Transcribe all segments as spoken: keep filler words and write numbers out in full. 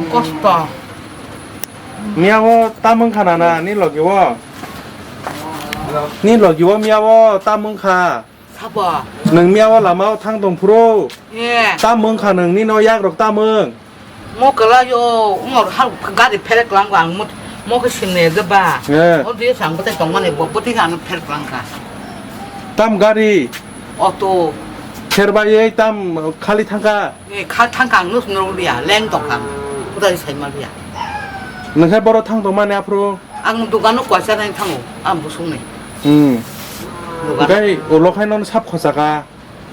Kosto. Miya o tam wngkha na na, ni logi o? Ni logi o miya o tam wngkha? Sabo. Nwng miya o lama o thang tong phuru? Eh. Tam wngkha nwng, nini o yak rok tam wng? Mo kwlai o, wngor hal gari pherek lang ang mo, mo khe simne de ba. Eh. O de sang bote tong mani bo, bote ang pherek lang kha. Tam gari? Auto. Pherbai ei tam khali thangkha? Eh, kha thangkha ang nus nurliya, leng tongkha. Uda sai maliya. Nwng khe boro thang tong mani aphuru? Ang dukano kwasa nai thango, ang busung ni. Hmm. Dukan. Gai ulo khai non sap khosa kha.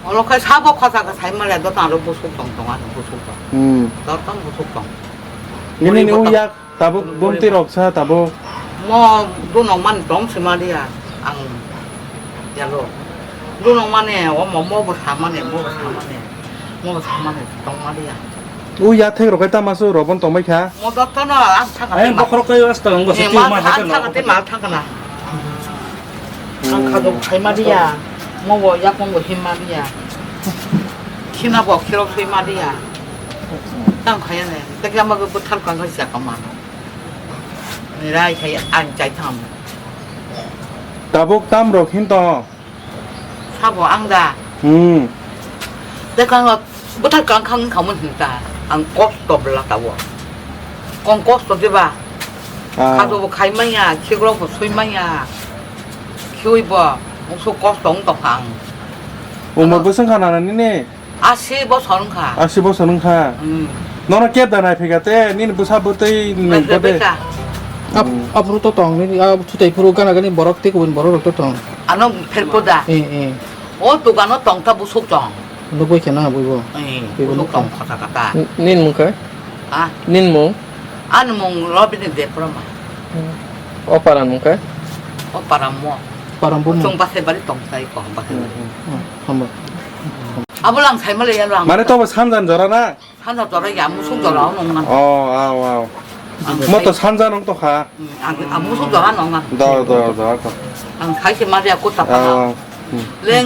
Olo khai sabo khosa kha sai maliya, do tang ro busuk tong tong, ano busuk tong. Hmm. Dor tang busuk tong. Nini ni uyak tabuk bumti rok sa tabuk. Mo dunong man tong si maliya, ang yalo. Dunong mane, o mo, mo bo sa mane, mo bo sa mane. Mo bo sa mane tong maliya. U ya thek rok kai tama su rok bon tongbai kha. Mo dotto no ang thang Ai, kati ma. Bokhorok kai asta ang Eh, sati ma ma thang hata thang no. Kati ma thang kana. Ang kha dok khai ma dia. Mo bo ya kong bo him ma dia. Khina bo khirok sui ma dia. Tang khaya ne. Tek ya ma go buthar kang ga ja ka ma. Ni rai khai ang chai tham. Tabuk tam rok hin to. Sabo ang da. Hmm. Tei kang bwthar kang kang khamon hinta. Ang kosto bla tawo. Kong kosto diba? Ah. Khajo bo khai manya, khikrok bo sui manya. Khiui bo, usu kosto wng tong ang. Umor bwswng kha nana nini? Asi bosor wngkha. Asi bosor wngkha? Hmm. Nono kep da nai phika te, nini bwsa bwtwi nini Nai bode? Phika. Ap-, Hmm. Aphuru to tong, nini, ah, thutai phuru gana gani borok tei kubun borok rok to tong. Ano pherpo da? Eh, eh. O dogano tong ta busuk tong. Nugui khe na buibo? Eh, Buibo busuk nuk tong tong. Khota kata. N-, nini mung khe? Ah? Nini mung? Ani mung Robini Debbarma. Hmm. O paran mung khe? O paran mo. Paran bo mung. Chwng base bari tong tai ko, base bari. Hmm, hmm. Hmm, hambo. Abo lang sai male ya lang. Mane to bo sanjan jora na? Sanja jora ya, musuk jora o nong nang. Oh, aw, aw. Ang Mo to sai- sanja nong to kha. Hmm, ang, ang musuk jora nong nang. Do, do, do, do. Ang sai se male ya kota pa. Aw, aw. Hmm. Leng